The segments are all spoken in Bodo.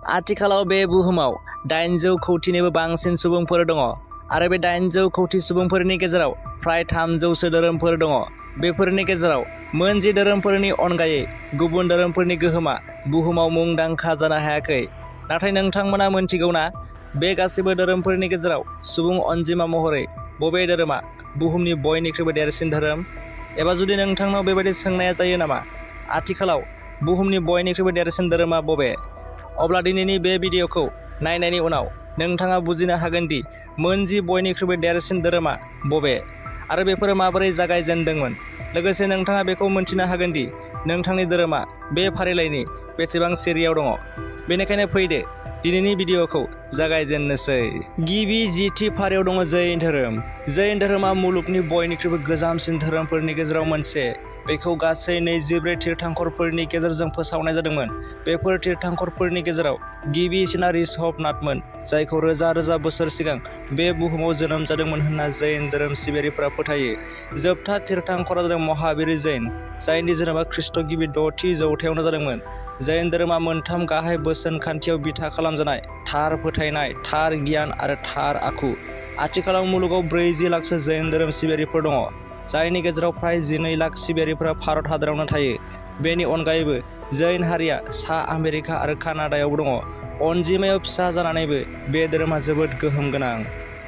आथिखालाव बे बुहुमाव 800 कौटिनिबो बांसिन सुबुंफोर दङ आरो बे 800 कौटि सुबुंफोरनि गेजेराव फ्राय 300सो धोरोमफोर दङ। बेफोरनि गेजेराव मोनजि धोरोमफोरनि अनगायै गुबुन धोरोमफोरनि गोहोमा बुहुमाव मुंदांखा जानो हायाखै। नाथाय नोंथांमोना मोनथिगौना बे गासैबो धोरोमफोरनि गेजेराव सुबुं अनजिमा महरै बबे धोरोमा बुहुमनि बयनिख्रुइबो देरसिन धोरोम? एबा जुदि नोंथांनाव बेबायदि सोंनाया जायो नामा, आथिखालाव बुहुमनि बयनिख्रुइबो देरसिन धोरोमा बबे? अब्ला दिनैनि बे भिडिअखौ नायनायनि उनाव नोंथाङा बुजिनो हागोन दि मोनजि बयनिख्रुइबो देरसिन धोरोमा बबे आरो बेफोरो माबोरै जागायजेन्दोंमोन। लोगोसे नोंथाङा बेखौ मोन्थिनो हागोन दि नोंथांनि धोरोमा बे फारिलाइनि बेसेबां सिरियाव दङ। बेनिखायनो फैदो दिनैनि भिडिअखौ जागायजेन्नोसै। गिबि 10थि फारियाव दङ जैन धोरोम। जैन धोरोमा मुलुगनि बयनिख्रुइबो गोजामसिन धोरोमफोरनि गेजेराव मोनसे। बेखौ गासै 24 तीर्थंकरफोरनि गेजेरजों फोसावनाय जादोंमोन। बेफोर तीर्थंकरफोरनि गेजेराव गिबिसिना ऋषभनाथमोन, जायखौ रोजा रोजा बोसोर सिगां बे बुहुमाव जोनोम जादोंमोन होनना जैन धोरोम सिबियारिफोरा फोथायो। जोबथा तीर्थंकरा जादों महावीर जैन, जायनि जोनोमा ख्रीष्ट गिबि 6थि जौथायावनो जादोंमोन। जैन धोरोमा मोनथाम गाहाय बोसोन खान्थियाव बिथा खालामजानाय: थार फोथायनाय, थार गियान आरो थार आखु। आथिखालाव मुलुगाव 40 लाखसो जैन धोरोम सिबियारिफोर दङ, जायनि गेजेराव फ्राय 12 लाख सिबियारिफोरा भारत हादरावनो थायो। बेनि अनगायैबो जैन हारिया सा आमेरिका आरो कानाडायावबो दङ। अनजिमायाव फिसा जानानैबो बे धोरोमा जोबोद गोहोम गोनां।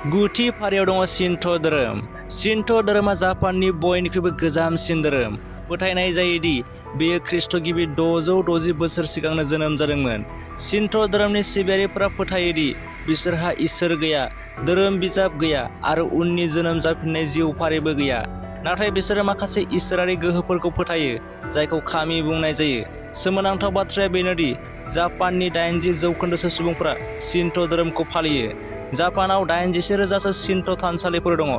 9थि फारियाव दङ शिन्ट' धोरोम। शिन्ट' धोरोमा जापाननि बयनिख्रुइबो गोजामसिन धोरोम। फोथायनाय जायोदि बेयो ख्रीष्ट गिबि 660 बोसोर सिगांनो जोनोम जादोंमोन। शिन्ट' धोरोमनि सिबियारिफोरा फोथायोदि बिसोरहा इसोर गैया, धोरोम बिजाब गैया आरो उननि जोनोम जाफिननाय जिउ फारिबो गैया। नाथाय बिसोरो माखासे इसोरारि गोहोफोरखौ फोथायो, जायखौ खामि बुंनाय जायो। सोमोनांथाव बाथ्राया बेनोदि जापाननि 80% सुबुंफोरा शिन्ट' धोरोमखौ फालियो। जापानाव 81,000सो शिन्ट' थानसालिफोर दङ।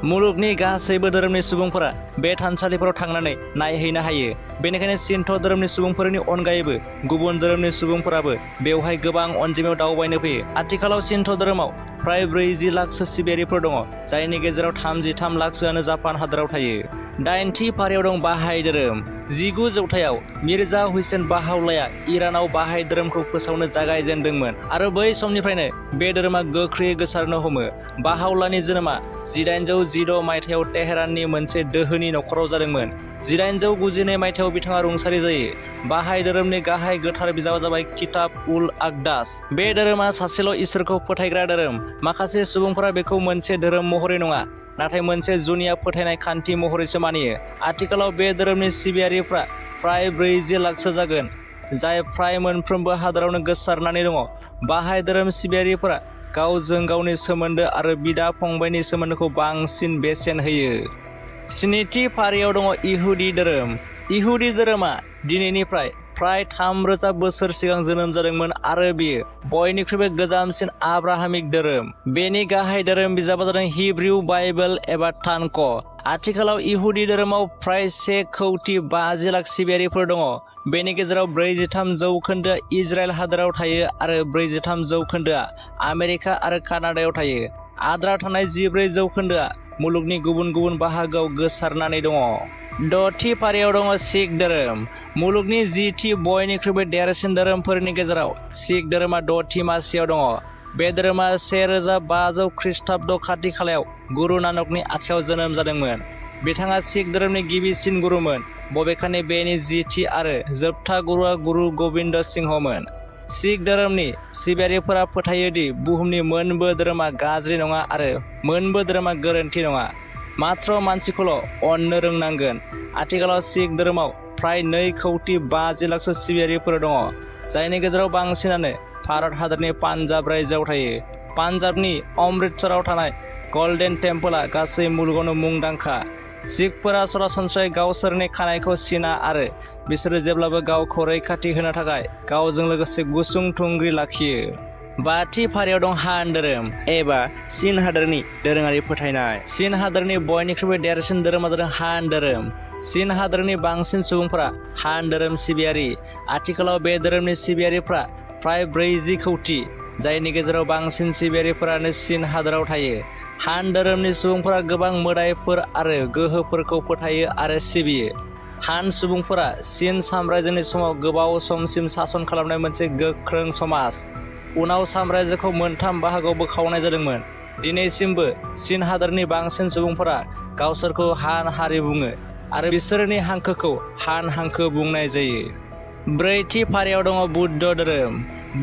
मुलुगनि गासैबो धोरोमनि सुबुंफोरा बे थानसालिफोराव थांनानै नायहैनो हायो। बेनिखायनो शिन्ट' धोरोमनि सुबुंफोरनि अनगायैबो गुबुन धोरोमनि सुबुंफोराबो बेवहाय गोबां अनजिमायाव दावबायनो फैयो। आथिखालाव शिन्ट' धोरोमाव फ्राय 40 लाखसो सिबियारिफोर दङ, जायनि गेजेराव 33 लाखसोआनो जापान हादराव थायो। 8थि फारियाव दं बाहाइ धोरोम। 19 जौथायाव मिर्जा हुसैन बाहाउल्लाया इरानाव बाहाइ धोरोमखौ फोसावनो जागायजेन्दोंमोन आरो बै समनिफ्रायनो बे धोरोमा गोख्रैयै गोसारनो हमो। बाहाउल्लानि जोनोमा 1816 मायथाइयाव तेहराननि मोनसे दोहोनि नखराव जादोंमोन। 1892 मायथाइयाव बिथाङा रुंसारि जायो। बाहाइ धोरोमनि गाहाय गोथार बिजाबा जाबाय किताब उल आकदास। बे धोरोमा सासेल' इसोरखौ फोथायग्रा धोरोम। माखासे सुबुंफोरा बेखौ मोनसे धोरोम महरै नङा, नाथाय मोनसे जुनिया फोथायनाय खान्थि महरैसो मानियो। आथिखालाव बे धोरोमनि सिबियारिफ्रा फ्राय 40 लाखसो जागोन, जाय फ्राय मोनफ्रोमबो हादोरावनो गोसारनानै दङ। बाहाइ धोरोम सिबियारिफोरा गावजों गावनि सोमोन्दो आरो बिदा-फंबायनि सोमोन्दोखौ बांसिन बेसेन होयो। 7थि फारियाव दङ इहुदि धोरोम। इहुदि धोरोमा दिनैनिफ्राय फ्राय 3000 बोसोर सिगां जोनोम जादोंमोन आरो बेयो बयनिख्रुइबो गोजामसिन आब्राहामिक धोरोम। बेनि गाहाय धोरोम बिजाबा जादों हिब्रु बाइबेल एबा तानख'। आथिखालाव इहुदि धोरोमाव फ्राय 1,50 लाख सिबियारिफोर दङ। बेनि गेजेराव 43 जौखोन्दोआ इजराइल हादोराव थायो आरो 43 जौखोन्दोआ आमेरिका आरो कानाडायाव थायो। आद्रा थानाय 14 जौखोन्दोआ मुलुगनि गुबुन गुबुन बाहागोआव गोसारनानै दङ। 6थि फारियाव दङ सिख धोरोम। मुलुगनि 10थि बयनिख्रुइबो देरसिन धोरोमफोरनि गेजेराव सिख धोरोमा 6थि मासियाव दङ। बे धोरोमा 1500 ख्रीष्टाब्द खाथि-खालायाव गुरु नानकनि आखायाव जोनोम जादोंमोन। बिथाङा सिख धोरोमनि गिबिसिन गुरुमोन, बबेखानि बेनि 10थि आरो जोबथा गुरुआ गुरु गोबिन्द सिंहमोन। सिख धोरोमनि सिबियारिफोरा फोथायो दि बुहुमनि मोनबो धोरोमा गाज्रि नङा आरो मोनबो धोरोमा गोरोन्थि नङा, मात्र मानसिखौल' अननो रोंनांगोन। आथिखालाव सिख धोरोमाव फ्राय 2,50 लाखसो सिबियारिफोर दङ, जायनि गेजेराव बांसिनानो भारत हादरनि पान्जाब रायजोआव थायो। पान्जाबनि अमृतसराव थानाय गल्डेन टेम्पलआ गासै मुलुगावनो मुंदांखा। सिखफोरा सरासनस्रायै गावसोरनि खानायखौ सिना आरो बिसोरो जेब्लाबो गावखौ रैखाथि होनो थाखाय गावजों लोगोसे गुसुं थुंग्रि लाखियो। 5थि फारियाव दं हान धोरोम एबा चीन हादोरनि दोरोङारि फोथायनाय। चीन हादोरनि बयनिख्रुइबो देरसिन धोरोमा जादों हान धोरोम। चीन हादोरनि बांसिन सुबुंफोरा हान धोरोम सिबियारि। आथिखालाव बे धोरोमनि सिबियारिफ्रा फ्राय 40 कौटि, जायनि गेजेराव बांसिन सिबियारिफोरानो चीन हादोराव थायो। हान धोरोमनि सुबुंफोरा गोबां मोदायफोर आरो गोहोफोरखौ फोथायो आरो सिबियो। हान सुबुंफोरा चीन साम्रायजोनि समाव गोबाव समसिम सासन खालामनाय मोनसे गोख्रों समाज। उनाव साम्रायजोखौ मोनथाम बाहागोआव बोखावनाय जादोंमोन। दिनैसिमबो चीन हादोरनि बांसिन सुबुंफोरा गावसोरखौ हान हारि बुङो आरो बिसोरनि हांखोखौ हान हांखो बुंनाय जायो। ब्रैथि फारियाव दङ बुद्ध धोरोम।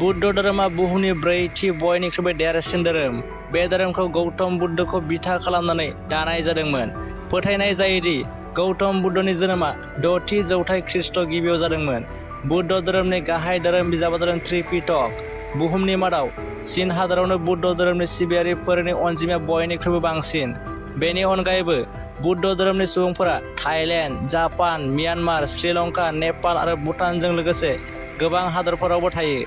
बुद्ध धोरोमा बुहुमनि ब्रैथि बयनिख्रुइबो देरसिन धोरोम। बे धोरोमखौ गौतम बुद्धखौ बिथा खालामनानै दानाय जादोंमोन। फोथायनाय जायोदि गौतम बुद्धनि जोनोमा 6थि जौथाइ ख्रीष्ट गिबियाव जादोंमोन। बुद्ध धोरोमनि गाहाय धोरोम बिजाबा जादों त्रिपिटक। बुहुमनि मादाव चीन हादोरावनो बुद्ध धोरोमनि सिबियारिफोरनि अनजिमाया बयनिख्रुइबो बांसिन। बेनि अनगायैबो बुद्ध धोरोमनि सुबुंफोरा Thailand, Japan, Myanmar, Sri Lanka, Nepal आरो भुटानजों लोगोसे गोबां हादोरफोरावबो थायो।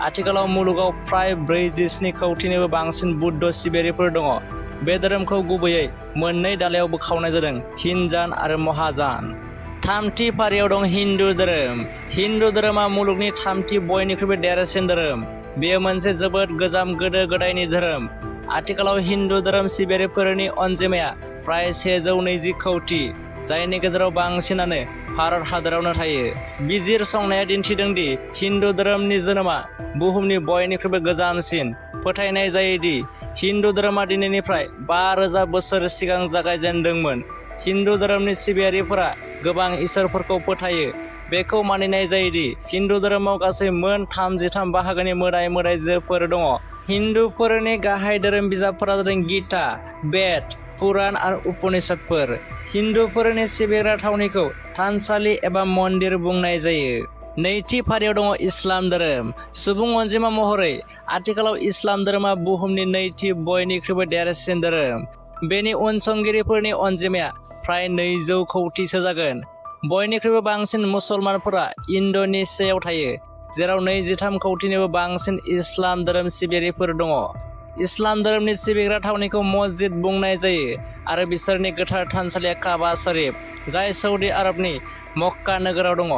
आथिखालाव मुलुगाव फ्राय 47 कौटिनिबो बांसिन बुद्ध सिबियारिफोर दङ। बे धोरोमखौ गुबैयै मोननै दालायाव बोखावनाय जादों, हिनजान आरो महाजान। थामथि फारियाव दं हिन्दु धोरोम। हिन्दु धोरोमा मुलुगनि थामथि बयनिख्रुइबो देरसिन धोरोम। बेयो मोनसे जोबोद गोजाम गोदो गोदायनि धोरोम। आथिखालाव हिन्दु धोरोम सिबियारिफोरनि अनजिमाया फ्राय 120 कौटि, जायनि गेजेराव बांसिनानो भारत हादरावनो थायो। बिजिरसंनाया दिन्थिदों दि हिन्दु धोरोमनि जोनोमा बुहुमनि बयनिख्रुइबो गोजामसिन। फोथायनाय जायोदि हिन्दु धोरोमा दिनैनिफ्राय 5000 बोसोर सिगां जागायजेनदोंमोन। हिन्दु धोरोमनि सिबियारिफोरा गोबां इसोरफोरखौ फोथायो। बेखौ मानिनाय जायोदि हिन्दु धोरोमाव गासै मोन 33 बाहागोनि मोदाय मोदायजोफोर दङ। हिन्दुफोरनि गाहाय धोरोम बिजाबफोरा जादों गीता, बेद, पुराण आरो उपनिषदफोर। हिन्दुफोरनि सिबिग्रा थावनिखौ थानसालि एबा मन्दिर बुंनाय जायो। नैथि फारियाव दङ इस्लाम धोरोम। सुबुं अनजिमा महरै आथिखालाव इस्लाम धोरोमा बुहुमनि नैथि बयनिख्रुइबो देरसिन धोरोम। बेनि उनसंगिरिफोरनि अनजिमाया फ्राय 200 कौटिसो जागोन। बयनिख्रुइबो बांसिन मुसलमानफोरा इन्ड'नेसियायाव थायो, जेराव 23 कौटिनिबो बांसिन इस्लाम धोरोम सिबियारिफोर दङ। इस्लाम धोरोमनि सिबिग्रा थावनिखौ मस्जिद बुंनाय जायो आरो बिसोरनि गोथार थानसालिया काबा शरीफ, जाय सौदी आरबनि मक्का नोगोराव दङ।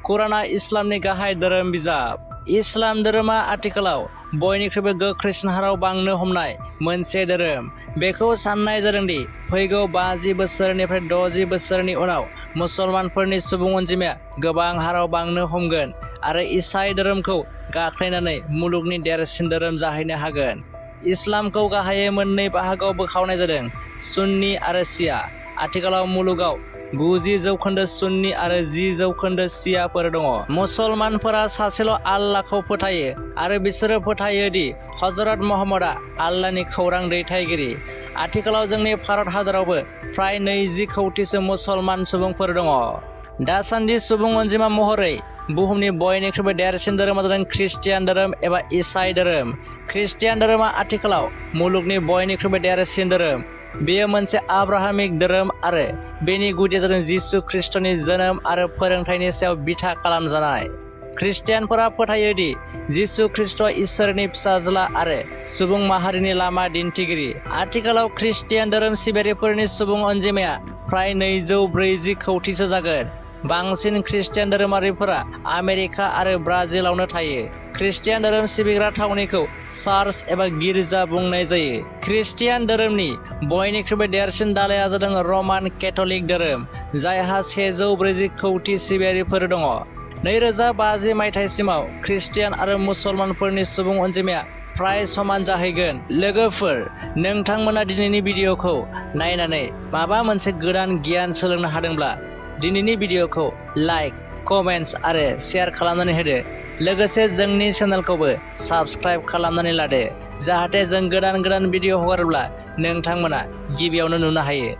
कुरानआ इस्लामनि गाहाय धोरोम बिजाब। इस्लाम धोरोमा आथिखालाव बयनिख्रुइबो गोख्रैसिन हाराव बांनो हमनाय मोनसे धोरोम। बेखौ साननाय जादोंदि फैगौ 50 बोसोरनिफ्राय 60 बोसोरनि उनाव मुसलमानफोरनि सुबुं अनजिमाया गोबां हाराव बांनो हमगोन आरो ईसाई धोरोमखौ गाख्लायनानै मुलुगनि देरसिन धोरोम जाहैनो हागोन। इस्लामखौ गाहायै मोननै बाहागोआव बोखावनाय जादों, सुन्नी आरो शिया। आथिखालाव मुलुगाव 90% सुन्नी आरो 10% शियाफोर दङ। मुसलमानफोरा सासेल' आल्लाहखौ फोथायो आरो बिसोरो फोथायो दि हजरत मुहम्मदआ आल्लाहनि खौरां दैथायगिरि। आथिखालाव जोंनि भारत हादरावबो फ्राय 20 कौटिसो मुसलमान सुबुंफोर दङ। दासान्दि सुबुं अनजिमा महरै बुहुमनि बयनिख्रुइबो देरसिन धोरोमा जादों ख्रिस्टियान धोरोम एबा ईसाई धोरोम। ख्रिस्टियान धोरोमा आथिखालाव मुलुगनि बयनिख्रुइबो देरसिन धोरोम। बेयो मोनसे आब्राहामिक धोरोम आरो बेनि गुदिया जादों जिसु ख्रीष्टनि जोनोम आरो फोरोंथायनि सायाव बिथा खालामजानाय। ख्रिस्टियानफोरा फोथायो दि जिसु ख्रीष्टआ इसोरनि फिसाज्ला आरो सुबुं माहारिनि लामा दिन्थिगिरि। आथिखालाव ख्रिस्टियान धोरोम सिबियारिफोरनि सुबुं अनजिमाया फ्राय 240 कौटिसो जागोन। बांसिन ख्रिस्टियान धोरोमारिफोरा आमेरिका आरो ब्राजिलावनो थायो। ख्रिस्टियान धोरोम सिबिग्रा थावनिखौ चार्च एबा गिर्जा बुंनाय जायो। ख्रिस्टियान धोरोमनि बयनिख्रुइबो देरसिन दालाया जादों रमान केथ'लिक धोरोम, जायहा 140 कौटि सिबियारिफोर दङ। 2050 मायथाइसिमाव ख्रिस्टियान आरो मुसलमानफोरनि सुबुं अनजिमाया फ्राय समान जाहैगोन। लोगोफोर, नोंथांमोना दिनैनि भिडिअ'खौ नायनानै माबा मोनसे गोदान गियान सोलोंनो हादोंब्ला दिनैनि भिडिअ'खौ लाइक, कमेन्ट्स आरो शेयार खालामनानै होदो। लोगोसे जोंनि चेनेलखौबो साबस्क्राइब खालामनानै लादो, जाहाथे जों गोदान भिडिअ' हगारोब्ला नोंथांमोना गिबियावनो नुनो हायो।